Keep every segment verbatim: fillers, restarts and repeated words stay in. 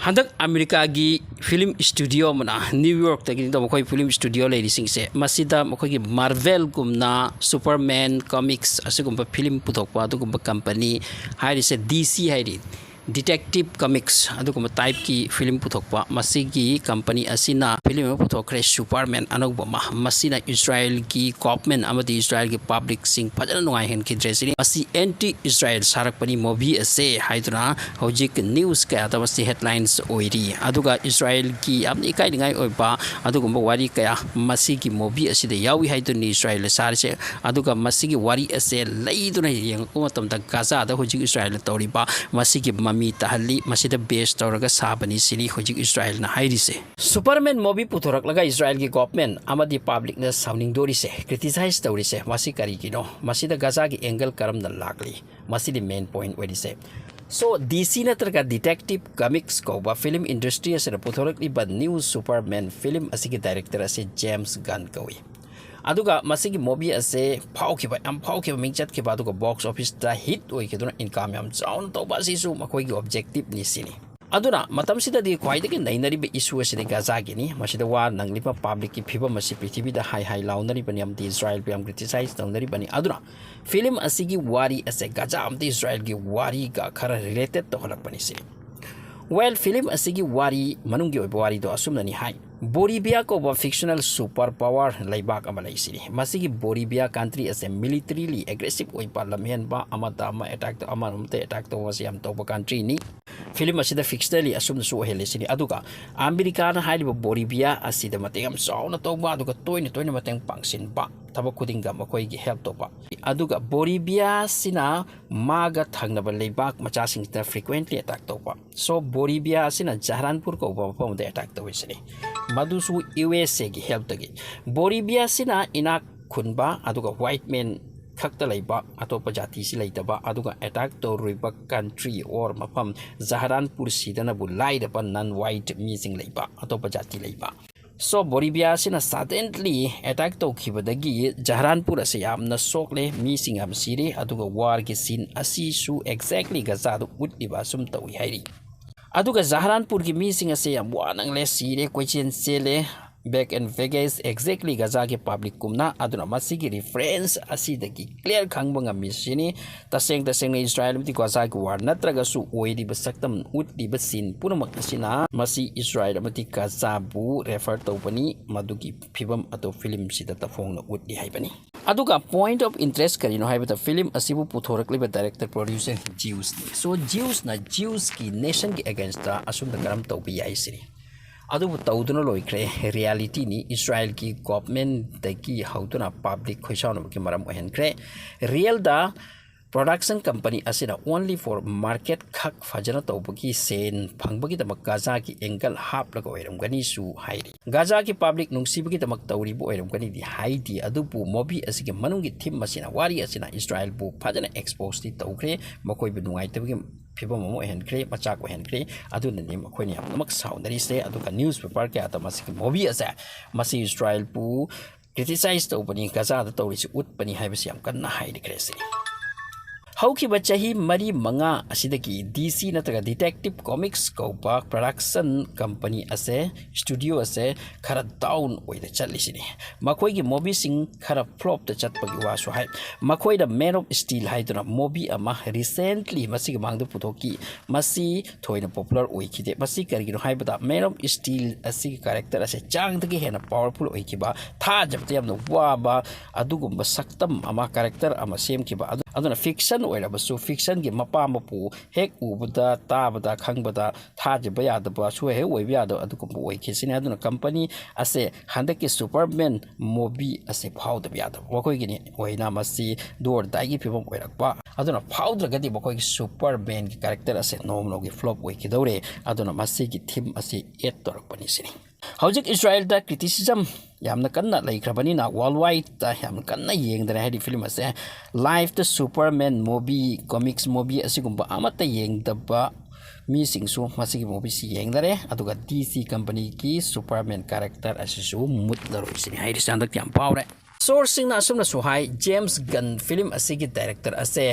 ꯍꯟꯗꯛ ꯑꯃꯦꯔꯤꯀꯥꯒꯤ film studio ꯑꯃꯅ, ꯅ꯭ꯌꯨ ꯌꯣꯔꯛꯇꯒꯤꯅꯤꯗꯣ ꯃꯈꯣꯏ ꯐꯤꯂꯝ ꯁ꯭ꯇꯨꯗꯤꯑꯣ ꯂꯩꯔꯤꯁꯤꯡꯁꯦ, ꯃꯁꯤꯗ ꯃꯈꯣꯏꯒꯤ ꯃꯥꯔꯚꯦꯜꯒꯨꯝꯅ ꯁꯨꯄꯔꯃꯦꯟ ꯀꯣꯃꯤꯛꯁ ꯑꯁꯤꯒꯨꯝꯕ ꯐꯤꯂꯝ ꯄꯨꯊꯣꯛꯄ ꯑꯗꯨꯒꯨꯝꯕ ꯀꯝꯄꯅꯤ ꯍꯥꯏꯔꯤꯁꯦ ꯗꯤ ꯁꯤ ꯍꯥꯏꯔꯤ꯫ ꯗꯤꯇꯦꯛꯇꯤꯞ ꯀꯣꯃꯤꯛꯁ ꯑꯗꯨꯒꯨꯝꯕ ꯇꯥꯏꯞꯀꯤ ꯐꯤꯂꯝ ꯄꯨꯊꯣꯛꯄ ꯃꯁꯤꯒꯤ ꯀꯝꯄꯅꯤ ꯑꯁꯤꯅ ꯐꯤꯂꯝ ꯑꯃ ꯄꯨꯊꯣꯛꯈ꯭ꯔꯦ, ꯁꯨꯄꯔꯃꯦꯟ ꯑꯅꯧꯕ ꯑꯃ꯫ ꯃꯁꯤꯅ ꯏꯁꯔꯥꯌꯦꯜꯒꯤ ꯒꯣꯚꯔꯟꯃꯦꯟꯠ ꯑꯃꯗꯤ ꯏꯁꯔꯥꯌꯦꯜꯒꯤ ꯄꯕ꯭ꯂꯤꯛꯁꯤꯡ ꯐꯖꯅ ꯅꯨꯡꯉꯥꯏꯍꯟꯈꯤꯗ꯭ꯔꯦ ꯁꯤꯅꯤ꯫ ꯃꯁꯤ ꯑꯦꯟꯇꯤ ꯏꯁꯔꯥꯌꯦꯜ ꯁꯥꯔꯛꯄꯅꯤ ꯃꯨꯚꯤ ꯑꯁꯦ ꯍꯥꯏꯗꯨꯅ ꯍꯧꯖꯤꯛ ꯅ꯭ꯌꯨꯁ ꯀꯌꯥꯗ ꯃꯁꯤ ꯍꯦꯗꯂꯥꯏꯟꯁ ꯑꯣꯏꯔꯤ꯫ ꯑꯗꯨꯒ ꯏꯁꯔꯥꯌꯦꯜꯒꯤ ꯌꯥꯝꯅ ꯏꯀꯥꯏꯅꯤꯡꯉꯥꯏ ꯑꯣꯏꯕ ꯑꯗꯨꯒꯨꯝꯕ ꯋꯥꯔꯤ ꯀꯌꯥ ꯃꯁꯤꯒꯤ ꯃꯨꯚꯤ ꯑꯁꯤꯗ ꯌꯥꯎꯏ ꯍꯥꯏꯗꯨꯅꯤ ꯏꯁꯔꯥꯌꯦꯜꯅ ꯁꯥꯔꯤꯁꯦ꯫ ꯑꯗꯨꯒ ꯃꯁꯤꯒꯤ ꯋꯥꯔꯤ ꯑꯁꯦ ꯂꯩꯗꯨꯅ ꯌꯦꯡꯉꯛꯄ ꯃꯇꯝꯗ ꯒꯥꯖꯥꯗ ꯍꯧꯖꯤꯛ ꯏꯁꯔꯥꯌꯦꯜꯅ ꯇꯧꯔꯤꯕ ꯃꯁꯤꯒꯤ ꯃꯃꯤ ꯇꯥꯍꯜꯂꯤ꯫ ꯃꯁꯤꯗ ꯕꯦꯁ ꯇꯧꯔꯒ ꯁꯥꯕꯅꯤ ꯁꯤꯅꯤ ꯍꯧꯖꯤꯛ ꯏꯁꯔꯥꯌꯦꯜꯅ ꯍꯥꯏꯔꯤꯁꯦ꯫ ꯁꯨꯄꯔꯃꯦꯟ ꯃꯨꯚꯤ ꯄꯨꯊꯣꯔꯛꯂꯒ ꯏꯁꯔꯥꯌꯦꯜꯒꯤ ꯒꯣꯚꯔꯟꯃꯦꯟꯠ ꯑꯃꯗꯤ ꯄꯕ꯭ꯂꯤꯛꯅ ꯁꯥꯎꯅꯤꯡꯗꯣꯔꯤꯁꯦ, ꯀ꯭ꯔꯤꯇꯤꯁꯥꯏꯖ ꯇꯧꯔꯤꯁꯦ, ꯃꯁꯤ ꯀꯔꯤꯒꯤꯅꯣ? ꯃꯁꯤꯗ ꯒꯥꯖꯥꯒꯤ ꯑꯦꯡꯒꯜ ꯀꯔꯝꯅ ꯂꯥꯛꯂꯤ? ꯃꯁꯤꯗꯤ ꯃꯦꯟ ꯄꯣꯏꯟꯠ ꯑꯣꯏꯔꯤꯁꯦ꯫ ꯁꯣ ꯗꯤ ꯁꯤ ꯅꯠꯇ꯭ꯔꯒ ꯗꯤꯇꯦꯛꯇꯤꯞ ꯀꯣꯃꯤꯛꯁ ꯀꯧꯕ ꯐꯤꯂꯝ ꯏꯟꯗꯁꯇ꯭ꯔꯤ ꯑꯁꯤꯅ ꯄꯨꯊꯣꯔꯛꯂꯤꯕ ꯅ꯭ꯌꯨ ꯁꯨꯄꯔꯃꯦꯟ ꯐꯤꯂꯝ ꯑꯁꯤꯒꯤ ꯗꯥꯏꯔꯦꯛꯇꯔ ꯑꯁꯤ ꯖꯦꯝꯁ ꯒꯟ ꯀꯧꯏ꯫ ꯑꯗꯨꯒ ꯃꯁꯤꯒꯤ ꯃꯨꯚꯤ ꯑꯁꯦ ꯐꯥꯎꯈꯤꯕ, ꯌꯥꯝ ꯐꯥꯎꯈꯤꯕ, ꯃꯤꯡ ꯆꯠꯈꯤꯕ, ꯑꯗꯨꯒ ꯕꯣꯛꯁ ꯑꯣꯐꯤꯁꯇ ꯍꯤꯠ ꯑꯣꯏꯈꯤꯗꯨꯅ ꯏꯟꯀꯝ ꯌꯥꯝ ꯆꯥꯎꯅ ꯇꯧꯕ ꯑꯁꯤꯁꯨ ꯃꯈꯣꯏꯒꯤ ꯑꯣꯕꯖꯦꯛꯇꯤꯞꯅꯤ ꯁꯤꯅꯤ꯫ ꯑꯗꯨꯅ ꯃꯇꯝꯁꯤꯗꯗꯤ ꯈ꯭ꯋꯥꯏꯗꯒꯤ ꯅꯩꯅꯔꯤꯕ ꯏꯁꯨ ꯑꯁꯤꯗꯤ ꯒꯥꯖꯥꯒꯤꯅꯤ꯫ ꯃꯁꯤꯗ ꯋꯥꯔ ꯅꯪꯂꯤꯕ ꯄꯕ꯭ꯂꯤꯛꯀꯤ ꯐꯤꯕꯝ ꯑꯁꯤ ꯄ꯭ꯔꯤꯊꯤꯕꯤꯗ ꯍꯥꯏ ꯍꯥꯏ ꯂꯥꯎꯅꯔꯤꯕꯅꯤ ꯑꯃꯗꯤ ꯏꯁꯔꯥꯌꯦꯜꯕꯨ ꯌꯥꯝ ꯀ꯭ꯔꯤꯇꯤꯁꯥꯏꯖ ꯇꯧꯅꯔꯤꯕꯅꯤ꯫ ꯑꯗꯨꯅ ꯐꯤꯂꯝ ꯑꯁꯤꯒꯤ ꯋꯥꯔꯤ ꯑꯁꯦ ꯒꯥꯖꯥ ꯑꯃꯗꯤ ꯏꯁꯔꯥꯌꯦꯜꯒꯤ ꯋꯥꯔꯤꯒ ꯈꯔ ꯔꯤꯂꯦꯇꯦꯠ ꯇꯧꯍꯜꯂꯛꯄꯅꯤ ꯁꯤꯅꯤ꯫ ꯋꯦꯜ, ꯐꯤꯂꯝ ꯑꯁꯤꯒꯤ ꯋꯥꯔꯤ, ꯃꯅꯨꯡꯒꯤ ꯑꯣꯏꯕ ꯋꯥꯔꯤꯗꯣ ꯑꯁꯨꯝꯅꯅꯤ ꯍꯥꯏ꯫ ꯕꯣꯔꯤꯕꯤꯌꯥ ꯀꯧꯕ ꯐꯤꯛꯁꯅꯦꯜ ꯁꯨꯄꯔ ꯄꯥꯋꯔ ꯂꯩꯕꯥꯛ ꯑꯃ ꯂꯩ ꯁꯤꯅꯤ꯫ ꯃꯁꯤꯒꯤ ꯕꯣꯔꯤꯕꯤꯌꯥ ꯀꯟꯇ꯭ꯔꯤ ꯑꯁꯦ ꯃꯤꯂꯤꯇꯔꯤꯂꯤ ꯑꯦꯒ꯭ꯔꯦꯁꯤꯞ ꯑꯣꯏꯕ, ꯂꯝꯍꯦꯟꯕ, ꯑꯃꯗ ꯑꯃ ꯑꯦꯇꯥꯛ, ꯑꯃ ꯑꯃꯗ ꯑꯦꯇꯥꯛ ꯇꯧꯕ ꯑꯁꯤ ꯌꯥꯝ ꯇꯧꯕ ꯀꯟꯇ꯭ꯔꯤꯅꯤ꯫ ꯐꯤꯂꯝ ꯑꯁꯤꯗ ꯐꯤꯛꯁꯅꯦꯜꯂꯤ ꯑꯁꯨꯝꯅꯁꯨ ꯑꯣꯏꯍꯜꯂꯤ ꯁꯤꯅꯤ꯫ ꯑꯗꯨꯒ ꯑꯃꯦꯔꯤꯀꯥꯅ ꯍꯥꯏꯔꯤꯕ ꯕꯣꯔꯤꯕꯤꯌꯥ ꯑꯁꯤꯗ ꯃꯇꯦꯡ ꯌꯥꯝ ꯆꯥꯎꯅ ꯇꯧꯕ, ꯑꯗꯨꯒ ꯇꯣꯏꯅ ꯇꯣꯏꯅ ꯃꯇꯦꯡ ꯄꯥꯡꯁꯤꯟꯕ, ꯊꯕꯛ ꯈꯨꯗꯤꯡꯗ ꯃꯈꯣꯏꯒꯤ ꯍꯦꯜꯞ ꯇꯧꯕ꯫ ꯑꯗꯨꯒ ꯕꯣꯔꯤꯕꯤꯌꯥꯁꯤꯅ ꯃꯥꯒ ꯊꯪꯅꯕ ꯂꯩꯕꯥꯛ ꯃꯆꯥꯁꯤꯡꯁꯤꯗ ꯐ꯭ꯔꯤꯀ꯭ꯋꯦꯟꯠꯂꯤ ꯑꯦꯇꯥꯛ ꯇꯧꯕ꯫ ꯁꯣ ꯕꯣꯔꯤꯕꯤꯌꯥ ꯑꯁꯤꯅ ꯖꯍꯔꯥꯟꯄꯨꯔ ꯀꯧꯕ ꯃꯐꯝ ꯑꯃꯗ ꯑꯦꯇꯥꯛ ꯇꯧꯏ ꯁꯤꯅꯤ꯫ ꯃꯗꯨꯁꯨ ꯌꯨ ꯑꯦꯁ ꯑꯦꯒꯤ ꯍꯦꯜꯞꯇꯒꯤ꯫ ꯕꯣꯔꯤꯕꯤꯌꯥ ꯑꯁꯤꯅ ꯏꯅꯥꯛ ꯈꯨꯟꯕ ꯑꯗꯨꯒ ꯋꯥꯏꯠ ꯃꯦꯟ ꯈꯛꯇ ꯂꯩꯕ, ꯑꯇꯣꯞꯄ ꯖꯥꯇꯤꯁꯤ ꯂꯩꯇꯕ, ꯑꯗꯨꯒ ꯑꯦꯇꯥꯛ ꯇꯧꯔꯨꯔꯤꯕ ꯀꯟꯇ꯭ꯔꯤ ꯑꯣꯔ ꯃꯐꯝ ꯖꯍꯔꯥꯟꯄꯨꯔꯁꯤꯗꯅꯕꯨ ꯂꯥꯏꯔꯕ ꯅꯟ ꯋꯥꯏꯠ ꯃꯤꯁꯤꯡ ꯂꯩꯕ, ꯑꯇꯣꯞꯄ ꯖꯥꯇꯤ ꯂꯩꯕ꯫ ꯁꯣ ꯕꯣꯔꯤꯕꯤꯌꯥ ꯑꯁꯤꯅ ꯁꯗꯦꯟꯂꯤ ꯑꯦꯇꯥꯛ ꯇꯧꯈꯤꯕꯗꯒꯤ ꯖꯍꯔꯥꯟꯄꯨꯔ ꯑꯁꯤ ꯌꯥꯝꯅ ꯁꯣꯛꯂꯦ, ꯃꯤꯁꯤꯡ ꯌꯥꯝ ꯁꯤꯔꯦ, ꯑꯗꯨꯒ ꯋꯥꯔꯒꯤ ꯁꯤꯟ ꯑꯁꯤꯁꯨ ꯑꯦꯛꯖꯦꯛꯂꯤ ꯒꯖꯥꯗ ꯎꯠꯂꯤꯕ ꯑꯁꯨꯝ ꯇꯧꯏ ꯍꯥꯏꯔꯤ꯫ ꯑꯗꯨꯒ ꯖꯍꯥꯔꯥꯟꯄꯨꯔꯒꯤ ꯃꯤꯁꯤꯡ ꯑꯁꯦ ꯌꯥꯝ ꯋꯥꯅ ꯂꯩ, ꯁꯤꯔꯦ, ꯀꯣꯏꯆꯦꯟ ꯆꯦꯜꯂꯦ, back and forth, exactly ꯒꯖꯥꯒꯤ public ꯀꯨꯝꯅ꯫ ꯑꯗꯨꯅ ꯃꯁꯤꯒꯤ reference ꯑꯁꯤꯗꯒꯤ clear ꯈꯪꯕ ꯉꯝꯃꯤꯁꯤꯅꯤ꯫ ꯇꯁꯦꯡ ꯇꯁꯦꯡꯅ ꯏꯁꯔꯥꯏꯜ ꯑꯃꯗꯤ ꯒꯖꯥꯒꯤ war ꯅꯠꯇ꯭ꯔꯒꯁꯨ ꯑꯣꯏꯔꯤꯕ ꯁꯛꯇꯝ ꯎꯠꯂꯤꯕ scene ꯄꯨꯝꯅꯃꯛ ꯑꯁꯤꯅ ꯃꯁꯤ ꯏꯁꯔꯥꯏꯜ ꯑꯃꯗꯤ ꯒꯖꯥꯕꯨ refer ꯇꯧꯕꯅꯤ, ꯃꯗꯨꯒꯤ ꯐꯤꯕꯝ ꯑꯗꯨ film ꯁꯤꯗ ꯇꯐꯣꯡꯅ ꯎꯠꯂꯤ ꯍꯥꯏꯕꯅꯤ꯫ ꯑꯗꯨꯒ point of interest ꯀꯔꯤꯅꯣ ꯍꯥꯏꯕꯗ, film ꯑꯁꯤꯕꯨ ꯄꯨꯊꯣꯔꯛꯂꯤꯕ director producer Jews ꯅꯤ꯫ So Jews ꯅ Jews ꯀꯤ nation ꯒꯤ against ꯇ ꯑꯁꯨꯝꯅ ꯀꯔꯝ ꯇꯧꯕ ꯌꯥꯏ ꯁꯤꯅꯤ꯫ ꯑꯗꯨꯕꯨ ꯇꯧꯗꯨꯅ ꯂꯣꯏꯈ꯭ꯔꯦ꯫ Reality ꯅꯤ, ꯏꯁꯔꯥꯏꯜꯒꯤ government ꯗꯒꯤ ꯍꯧꯗꯨꯅ public ꯈꯣꯏꯁꯥꯎꯅꯕꯒꯤ ꯃꯔꯝ ꯑꯣꯏꯍꯟꯈ꯭ꯔꯦ꯫ Real ꯗ production company ꯑꯁꯤꯅ only for market ꯈꯛ ꯐꯖꯅ ꯇꯧꯕꯒꯤ ꯁꯦꯟ ꯐꯪꯕꯒꯤꯗꯃꯛ ꯒꯖꯥꯒꯤ angle ꯍꯥꯞꯂꯒ ꯑꯣꯏꯔꯝꯒꯅꯤꯁꯨ ꯍꯥꯏꯔꯤ꯫ ꯒꯖꯥꯒꯤ public ꯅꯨꯡꯁꯤꯕꯒꯤꯗꯃꯛ ꯇꯧꯔꯤꯕ ꯑꯣꯏꯔꯝꯒꯅꯤꯗꯤ ꯍꯥꯏꯗꯦ, ꯑꯗꯨꯕꯨ movie ꯑꯁꯤꯒꯤ ꯃꯅꯨꯡꯒꯤ theme ꯑꯁꯤꯅ, ꯋꯥꯔꯤ ꯑꯁꯤꯅ ꯏꯁꯔꯥꯏꯜꯕꯨ ꯐꯖꯅ expose ꯇꯤ ꯇꯧꯈ꯭ꯔꯦ, ꯃꯈꯣꯏꯕꯨ ꯅꯨꯡꯉꯥꯏꯇꯕꯒꯤ ꯐꯤꯕꯝ ꯑꯃ ꯑꯣꯏꯍꯟꯈ꯭ꯔꯦ, ꯃꯆꯥꯛ ꯑꯣꯏꯍꯟꯈ꯭ꯔꯦ꯫ ꯑꯗꯨꯅꯅꯤ ꯃꯈꯣꯏꯅ ꯌꯥꯝꯅꯃꯛ ꯁꯥꯎꯅꯔꯤꯁꯦ꯫ ꯑꯗꯨꯒ newspaper ꯀꯌꯥꯗ ꯃꯁꯤꯒꯤ movie ꯑꯁꯦ, ꯃꯁꯤ ꯏꯁꯔꯥꯏꯜꯕꯨ criticize ꯇꯧꯕꯅꯤ, ꯒꯖꯥꯗ ꯇꯧꯔꯤꯁꯤ ꯎꯠꯄꯅꯤ ꯍꯥꯏꯕꯁꯤ ꯌꯥꯝ ꯀꯟꯅ ꯍꯥꯏꯔꯤꯈ꯭ꯔꯦ ꯁꯤꯅꯤ꯫ ꯍꯧꯈꯤꯕ ꯆꯍꯤ ꯃꯔꯤ ꯃꯉꯥ ꯑꯁꯤꯗꯒꯤ DC ꯅꯠꯇ꯭ꯔꯒ Detective Comics ꯀꯧꯕ production company ꯑꯁꯦ, studio ꯑꯁꯦ ꯈꯔ down ꯑꯣꯏꯅ ꯆꯠꯂꯤꯁꯤꯅꯤ꯫ ꯃꯈꯣꯏꯒꯤ movie ꯁꯤꯡ ꯈꯔ flop ꯇ ꯆꯠꯄꯒꯤ ꯋꯥꯁꯨ ꯍꯥꯏ꯫ ꯃꯈꯣꯏꯅ Man of Steel ꯍꯥꯏꯗꯨꯅ movie ꯑꯃ recently ꯃꯁꯤꯒꯤ ꯃꯥꯡꯗ ꯄꯨꯊꯣꯛꯈꯤ꯫ ꯃꯁꯤ ꯊꯣꯏꯅ popular ꯑꯣꯏꯈꯤꯗꯦ꯫ ꯃꯁꯤ ꯀꯔꯤꯒꯤꯅꯣ ꯍꯥꯏꯕꯗ, Man of Steel ꯑꯁꯤꯒꯤ character ꯑꯁꯦ ꯆꯥꯡꯗꯒꯤ ꯍꯦꯟꯅ powerful ꯑꯣꯏꯈꯤꯕ, ꯊꯥꯖꯕꯗ ꯌꯥꯝꯅ ꯋꯥꯕ ꯑꯗꯨꯒꯨꯝꯕ ꯁꯛꯇꯝ ꯑꯃ, character ꯑꯃ ꯁꯦꯝꯈꯤꯕ꯫ ꯑꯗꯨ-, ꯑꯗꯨꯅ fiction ꯑꯣꯏꯔꯕꯁꯨ, fiction ꯒꯤ ꯃꯄꯥ ꯃꯄꯨ ꯍꯦꯛ ꯎꯕꯗ, ꯇꯥꯕꯗ, ꯈꯪꯕꯗ ꯊꯥꯖꯕ ꯌꯥꯗꯕ, ꯁꯨꯛꯍꯦꯛ ꯑꯣꯏꯕ ꯌꯥꯗꯕ ꯑꯗꯨꯒꯨꯝꯕ ꯑꯣꯏꯈꯤ ꯁꯤꯅꯤ꯫ ꯑꯗꯨꯅ company ꯑꯁꯦ ꯍꯟꯗꯛꯀꯤ Superman movie ꯑꯁꯦ ꯐꯥꯎꯗꯕ ꯌꯥꯗꯕ, ꯃꯈꯣꯏꯒꯤꯅꯤ ꯑꯣꯏꯅ ꯃꯁꯤ do or die ꯒꯤ ꯐꯤꯕꯝ ꯑꯣꯏꯔꯛꯄ꯫ ꯑꯗꯨꯅ ꯐꯥꯎꯗ꯭ꯔꯒꯗꯤ ꯃꯈꯣꯏꯒꯤ Superman ꯒꯤ character ꯑꯁꯦ ꯅꯣꯡꯃ ꯅꯣꯡꯃꯒꯤ flop ꯑꯣꯏꯈꯤꯗꯧꯔꯦ꯫ ꯑꯗꯨꯅ ꯃꯁꯤꯒꯤ theme ꯑꯁꯤ add ꯇꯧꯔꯛꯄꯅꯤ ꯁꯤꯅꯤ꯫ ꯍꯧꯖꯤꯛ ꯏꯁꯔꯥꯏꯜꯗ criticism ꯌꯥꯝꯅ ꯀꯟꯅ ꯂꯩꯈ꯭ꯔꯕꯅꯤꯅ, worldwide ꯇ ꯌꯥꯝꯅ ꯀꯟꯅ ꯌꯦꯡꯗꯔꯦ꯫ ꯍꯥꯏꯗꯤ film ꯑꯁꯦ life ꯇ Superman movie, comics movie ꯑꯁꯤꯒꯨꯝꯕ ꯑꯃꯠꯇ ꯌꯦꯡꯗꯕ ꯃꯤꯁꯤꯡꯁꯨ ꯃꯁꯤꯒꯤ movie ꯁꯤ ꯌꯦꯡꯅꯔꯦ꯫ ꯑꯗꯨꯒ DC company ꯒꯤ Superman character ꯑꯁꯤꯁꯨ ꯃꯨꯠꯂꯔꯣꯏ ꯁꯤꯅꯤ ꯍꯥꯏꯔꯤꯁꯦ꯫ ꯍꯟꯗꯛꯇꯤ ꯌꯥꯝ ꯐꯥꯎꯔꯦ꯫ ꯁꯣꯔꯁꯁꯤꯡꯅ ꯑꯁꯨꯝꯅꯁꯨ ꯍꯥꯏ, ꯖꯦꯝꯁ ꯒꯟ ꯐꯤꯂꯝ ꯑꯁꯤꯒꯤ ꯗꯥꯏꯔꯦꯛꯇꯔ ꯑꯁꯦ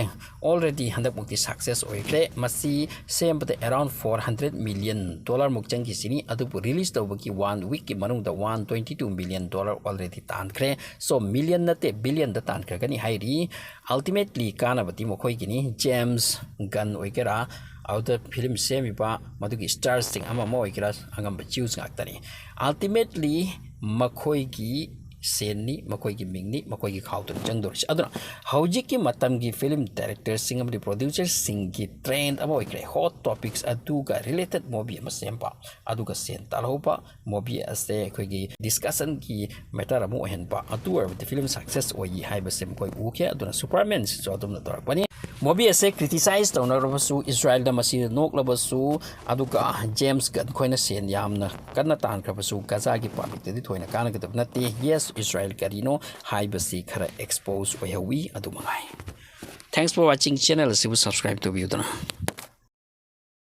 already ꯍꯟꯗꯛꯃꯨꯛꯇꯤ ꯁꯛꯁꯦꯁ ꯑꯣꯏꯈ꯭ꯔꯦ꯫ ꯃꯁꯤ ꯁꯦꯝꯕꯗ around four hundred million dollar ꯃꯨꯛ ꯆꯪꯈꯤꯁꯤꯅꯤ, ꯑꯗꯨꯕꯨ ꯔꯤꯂꯤꯁ ꯇꯧꯕꯒꯤ ꯋꯥꯟ ꯋꯤꯛꯀꯤ ꯃꯅꯨꯡꯗ one twenty two million dollar already ꯇꯥꯟꯈ꯭ꯔꯦ꯫ ꯁꯣ ꯃꯤꯂꯤꯌꯟ ꯅꯠꯇꯦ, ꯕꯤꯂꯤꯌꯟꯗ ꯇꯥꯟꯈ꯭ꯔꯒꯅꯤ ꯍꯥꯏꯔꯤ꯫ Ultimately ꯀꯥꯟꯅꯕꯗꯤ ꯃꯈꯣꯏꯒꯤꯅꯤ꯫ ꯖꯦꯝꯁ ꯒꯟ ꯑꯣꯏꯒꯦꯔꯥ, ꯑꯗꯨꯗ ꯐꯤꯂꯝ ꯁꯦꯝꯃꯤꯕ ꯃꯗꯨꯒꯤ ꯁ꯭ꯇꯥꯔꯁꯤꯡ ꯑꯃ ꯑꯃ ꯑꯣꯏꯒꯦꯔꯥ, ꯑꯉꯝꯕ ꯖ꯭ꯌꯨꯁ ꯉꯥꯛꯇꯅꯤ꯫ Ultimately ꯃꯈꯣꯏꯒꯤ ꯁꯦꯟꯅꯤ, ꯃꯈꯣꯏꯒꯤ ꯃꯤꯡꯅꯤ, ꯃꯈꯣꯏꯒꯤ ꯈꯥꯎꯗꯅꯤ ꯆꯪꯗꯧꯔꯤꯁꯤ꯫ ꯑꯗꯨꯅ ꯍꯧꯖꯤꯛꯀꯤ ꯃꯇꯝꯒꯤ ꯐꯤꯂꯝ ꯗꯥꯏꯔꯦꯛꯇꯔꯁꯤꯡ ꯑꯃꯗꯤ ꯄ꯭ꯔꯣꯗ꯭ꯌꯨꯁꯔꯁꯤꯡꯒꯤ ꯇ꯭ꯔꯦꯟ ꯑꯃ ꯑꯣꯏꯈ꯭ꯔꯦ, ꯍꯣꯠ ꯇꯣꯄꯤꯛꯁ ꯑꯗꯨꯒ ꯔꯤꯂꯦꯇꯦꯠ ꯃꯨꯚꯤ ꯑꯃ ꯁꯦꯝꯕ, ꯑꯗꯨꯒ ꯁꯦꯟ ꯇꯥꯜꯍꯧꯕ, ꯃꯨꯚꯤ ꯑꯁꯦ ꯑꯩꯈꯣꯏꯒꯤ ꯗꯤꯁꯀꯁꯟꯒꯤ ꯃꯦꯇꯔ ꯑꯃ ꯑꯣꯏꯍꯟꯕ, ꯑꯗꯨ ꯑꯣꯏꯔꯕꯗꯤ ꯐꯤꯂꯝ ꯁꯛꯁꯦꯁ ꯑꯣꯏꯌꯦ ꯍꯥꯏꯕꯁꯦ ꯃꯈꯣꯏ ꯎꯈꯤ꯫ ꯑꯗꯨꯅ ꯁꯨꯄꯔꯃꯦꯟꯁꯤꯁꯨ ꯑꯗꯨꯝꯅ ꯇꯧꯔꯛꯄꯅꯤ꯫ ꯃꯨꯚꯤ ꯑꯁꯦ ꯀ꯭ꯔꯤꯇꯤꯁꯥꯏꯁ ꯇꯧꯅꯔꯕꯁꯨ, ꯏꯁꯔꯥꯌꯦꯜꯗ ꯃꯁꯤꯗ ꯅꯣꯛꯂꯕꯁꯨ, ꯑꯗꯨꯒ ꯖꯦꯝꯁ ꯒꯟ ꯈꯣꯏꯅ ꯁꯦꯟ ꯌꯥꯝꯅ ꯀꯟꯅ ꯇꯥꯟꯈ꯭ꯔꯕꯁꯨ, ꯒꯖꯥꯒꯤ ꯄꯥꯕ꯭ꯂꯤꯛꯇꯗꯤ ꯊꯣꯏꯅ ꯀꯥꯟꯅꯒꯗꯕ ꯅꯠꯇꯦ꯫ ꯌꯦꯁ, ꯏꯁꯔꯥꯌꯦꯜ ꯀꯔꯤꯅꯣ ꯍꯥꯏꯕꯁꯤ ꯈꯔ ꯑꯦꯛꯁꯄꯣꯖ ꯑꯣꯏꯍꯧꯋꯤ, ꯑꯗꯨ ꯃꯉꯥꯏ꯫ Thanks for watching, ꯆꯦꯅꯦꯜ ꯑꯁꯤꯕꯨ ꯁꯕꯁꯀ꯭ꯔꯥꯏꯕ ꯇꯧꯕꯤꯌꯨꯗꯅ꯫